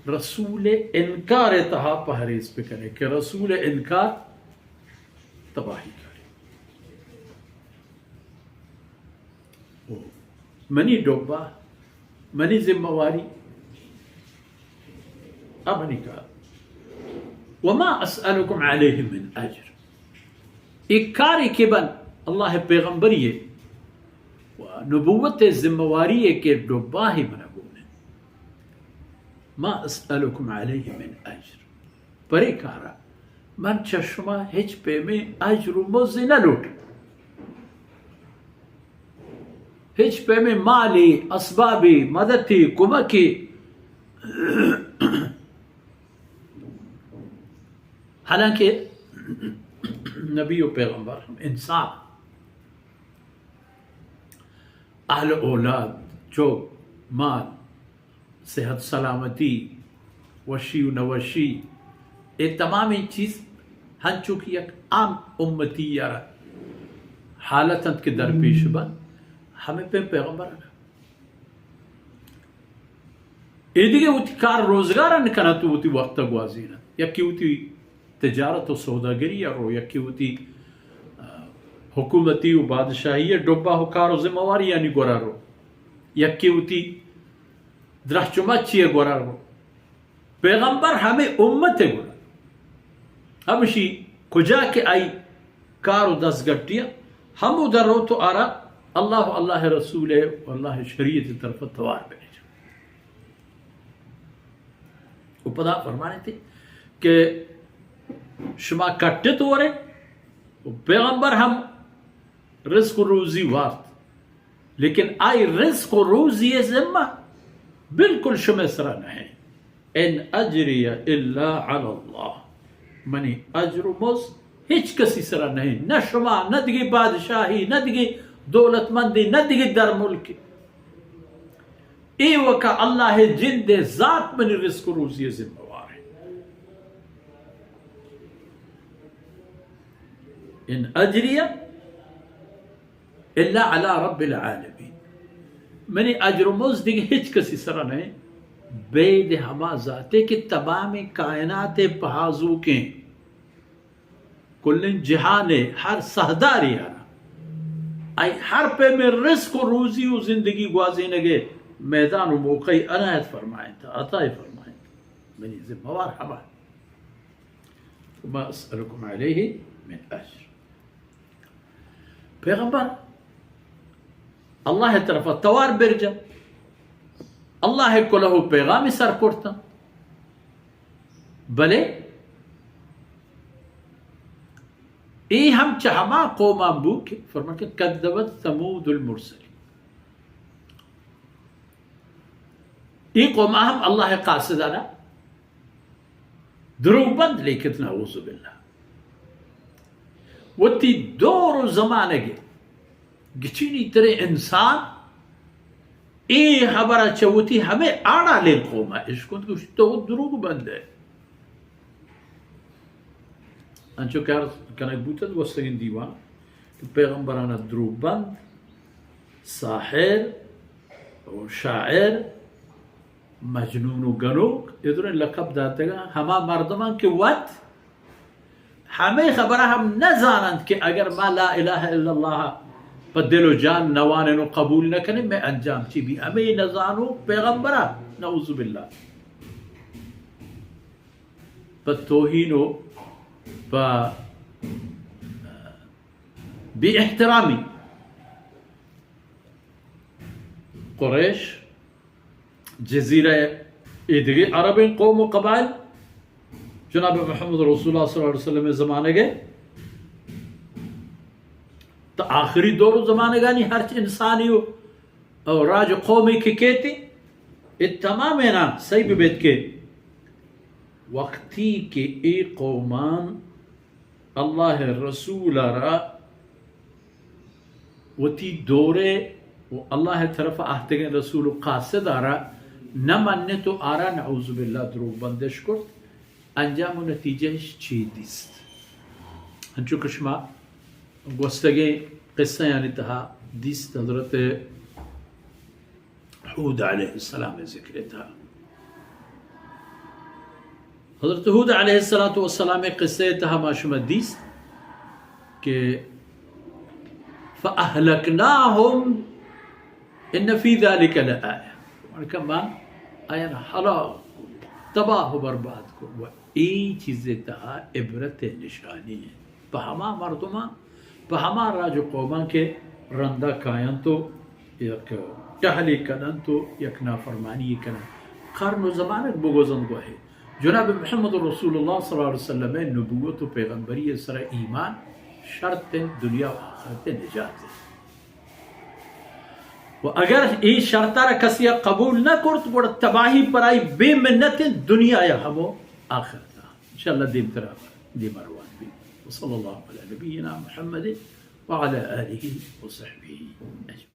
رسول انکار تہا پہریز بکنے کہ رسول انکار تباہی کاری۔ او، منی ڈبہ، منی ذمہ واری، آ منی کار۔ وما اسألکم علیہ من اجر۔ اے کارے کہ بن اللہ پیغمبری و نبوت ذمہ واری کہ ڈباہی من گون۔ ما اسألکم علیہ من اجر۔ پرے کارا من چہ شما ہچ پیمیں اجر و مزے نہ لوٹاں۔ ہچ پیمیں مالے، اسبابے، مدتے، کمکے۔ حالانکہ نبی و پیغمبر ہم انسان، اہل اولاد، چک، مال، صحت سلامتی، وشی و نوشی، اے تمامیں چیز ہنچو کہ یک عام امتی یا حالت انت کہ درپیش بنت، ہمے پیم پیغمبر انت۔ اے دگہ وتی کار روزگار ء نہ کنت و وتی وقت ء گوازینت۔ یکے وتی تجارت و سوداگری ء رو، یکے وتی، آ، حکومتی و بادشاہی ء ڈبہ و کار و ذمہ واریانی گورا رو، یکے وتی درہچ و مچی ء گورا رو۔ پیغمبر ہمے امت ء گورا۔ ہمشی کجا کہ آئی کار و دزگٹی ء ہمودا روت و آرا اللہ و اللہ ء رسول ء و اللہ ء شریعت ء طرف ء توار بنیج۔ و پدا فرمانیت کہ شما کٹت ورے و پیغمبر ہم رزق و روزی وارت، لیکن آئی رزق و روزی ذمہ بالکل شمئے سرا نہ انت۔ ان اجری الا علی اللہ، منی اجر و مزد ہچ کسی سرا نہ انت، نہ شما، نہ دگہ بادشاہی، نہ دگہ دولتمندی، نہ دگہ درملکی۔ ایوکا اللہ ء جند ء ذات منی رزق و روزی ء ذمہ وار انت۔ ان اجری الا علی رب العالمین۔ منی اجر و مزد دگہ ہچ کسی سرا نہ انت، بید ہما ذاتے کہ تمامیں کائنات ء پہازوکیں کلیں جہان ء ہر سہدارے آرا، آئی ہر پیمیں رزق و روزی و زندگی گوازینگ ء میدان و موقع عنایت فرمائینت، عطا فرمائینت۔ منی ذمہ وار ہما۔ وما اسألکم علیہ من اجر۔ پیغمبر اللہ ء طرف ء توار برجا، اللہ ء کلہ و پیغامی سر کرتاں۔ بلے اے ہم چہ ہما قومان بو کہ فرمان کہ کذبت ثمود المرسلین۔ اے قوم ہم اللہ ء قاصدانا دروگ بند لیکت، نعوذ باللہ۔ وتی دور و زمانگ گچینی تریں انسان اے حبر ء چہ وتی ہمے آڑالیں قوم ء اشکنت، گوشت تو دروگ بند ئے۔ انچو کہ عرض کنگ بوتت گوستگیں دیوان کہ پیغمبران ء دروگ بند، ساحر و شاعر، مجنون و گنوک، اے دریں لقب داتگاں ہما مردماں کہ وت ہمے خبر ء ہم نہ زاننت کہ اگر ما لا الہ الا اللہ پہ دل و جان نہ وانین و قبول نہ کنیں، مئے انجام چی بی؟ ہمے نہ زانو پیغمبر ء، نعوذ باللہ، پہ توہین و پہ بے احترامی۔ قریش، جزیرہ، اے دگہ عربیں قوم و قبائل جناب محمد رسول اللہ صلی اللہ علیہ وسلم ء زمانگ ء تا آخری دور و زمانگانی ہرچ انسانی و، و راج و قومی کہ کیتی، اے تمامیناں سہی ببیت کہ وقتی کہ اے قومان اللہ ء رسول ء را وتی دور ء و اللہ ء طرف ء آہتگیں رسول و قاصد ء را نہ منت و آ را نعوذ باللہ دروگ بندش کرت، انجام و نتیجہ اش چی دیست؟ انچو کہ شما گوستگیں قصہ یانی تہا دیست، حضرت ہود علیہ السلام ء ذکر ء تہا۔ حضرت ہود علیہ الصلوۃ والسلام قصہ تہا ما شما دیست کہ فأهلكناهم إن في ذلك لآية، کہ ما آیان ہلاک کو، تباہ و برباد کو، و ای چیز تہا عبرت نشانی ہے پہ ہما مردماں، پہ ہما راج و قوماں کہ رندا کاینت و یک ٹہلے کننت و یک نافرمانی کننت۔ قرن و زمانگ بگوزنت گواہے۔ جناب محمد رسول اللہ صلی اللہ علیہ وسلم نبوت و پیغمبری سر ایمان شرط انت دنیا و آخرت نجات انت۔ و اگر اے شرطا را کسی قبول نہ کرت، گڑا تباہی پرائی بے منت انت دنیا یا ہمو آخرت۔ انشاءاللہ دیمترا دیما روان بی۔ وصلی اللہ علی نبینا محمد وعلی آلہ وصحبہ اجمعین۔